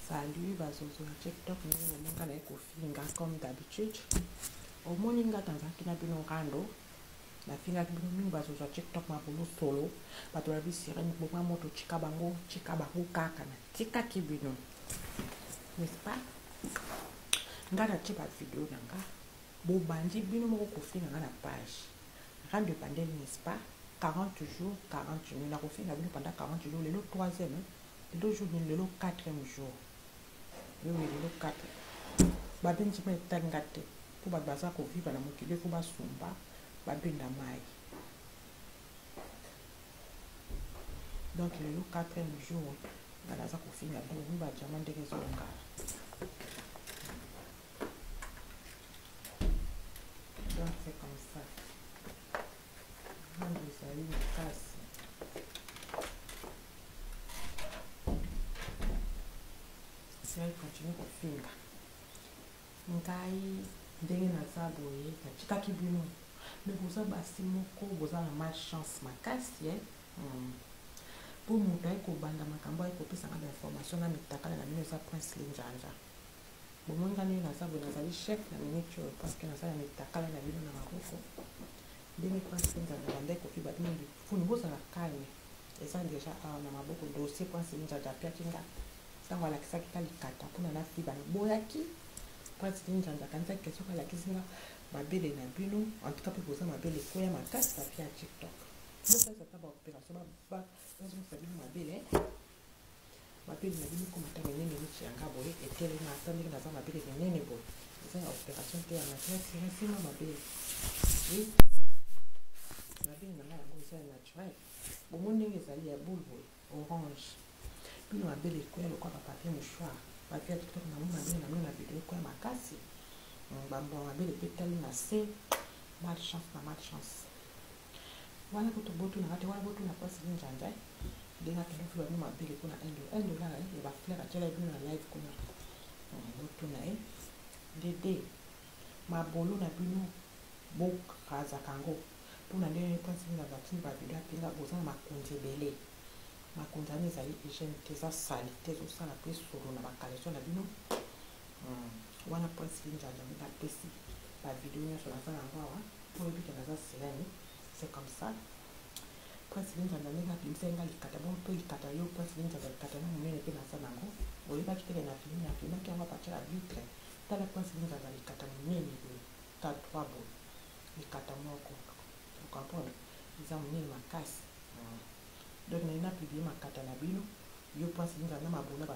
Salut bazozo ya TikTok ndenge bomoni nga naye kofinga comme d'habitude. Omoni nga nazalaki na bino rando nafingaki bino mingi bazozo ya TikTok mabulu solo bato babi sirene boma moto tika bango tika bango kaka natikaki bino n'est-ce pas nga natie ba video na nga bobandi bino moko kofinga nga na page rando ebandeli n'est-ce pas 40 jours 40 nuits nakofinga bino pendant 40 jours lelo troisième Lelo jour nini? Lelo quatrième jour. Oui, oui, lelo 4. Babendisi ma etali nga te. Mpo bato baza kovivre na mokili fo basumba, babenda mai. Donc lelo quatrième jour, nga naza kofinga bino bomi ba diamant ndenge ezongala. Donc c'est comme ça. Ngambo ezali makasi. Ngai continue kofinga ngai ndenge naza boye natikaki bino me boza basi moko boza na malchance makasi eh? Mpo moto aye kobanda makambo aye kopesa nga bainformation na mitakala na bino eza Prince Linjanja. Bomoni nga ndenge naza boye, nazali chef na minute oyo parce que naza na mitakala na bino na maboko. Ndenge Prince Linjanja abandaki kofiba bino lifuni, bozala calme, eza deja awa na maboko dossier Prince Linjanja apiaki nga ntango alakisaki nga likata mpona nafiba, naboyaki. Prince Linjanja akanisaki ke soki alakisi nga mabele na bino, en tout cas mpe boza mabele ekweya makasi bafia ya TikTok, bosalisa ata baoperation bazongisa bino mabele. Mabele na bino ekoma ata minene neti ya nga boye, etelema ata ndenge naza mabele minene boye, eza ya operation te, ya naturel. Siresima mabele, oui, mabele na ngai yango eza ya naturel. Bomoni ndenge ezali ya boule boye, orange. Bino mabele ekweya lokola ba papier mouchoir. Papier ya kitoko. Namoni mabele na bino na video ekweya makasi, bambwa mabele mpe etali na se. Malchance na malchance wana kutu botunaka te, wana botuna mpasi linjanja ndenge akende kofiba bino mabele kuna 1 dollar ya bafleur atiela bino na live kuna. Botuna ye ndede mabolo na bino bokazaka yango mpona ndenge mpasi linjanja atindi bavideo apinga. Boza na makonzi ebele, makonzi wana ezali hygiène te, eza sali te, ezosala mpe solo na bacaleçon na bino wana. Prince Linjanja ndenge apesi bavideo nyonso naza nango awa mpo oyebi ke naza sirene, c'est comme ça. Prince Linjanja ndenge abimisaki nga likata bongo mpe likata yo Prince Linjanja, likata na monene mpe naza nango. Oyebaki teke na filme, nafilmaki yango à partir ya vitre. Tala Prince Linjanja, likata monene boye, ta 3 boye, likata moko, ocomprendre, eza monene makasi. Donc naye napublie makata na bino, yo Prince Linjanja na mabolo.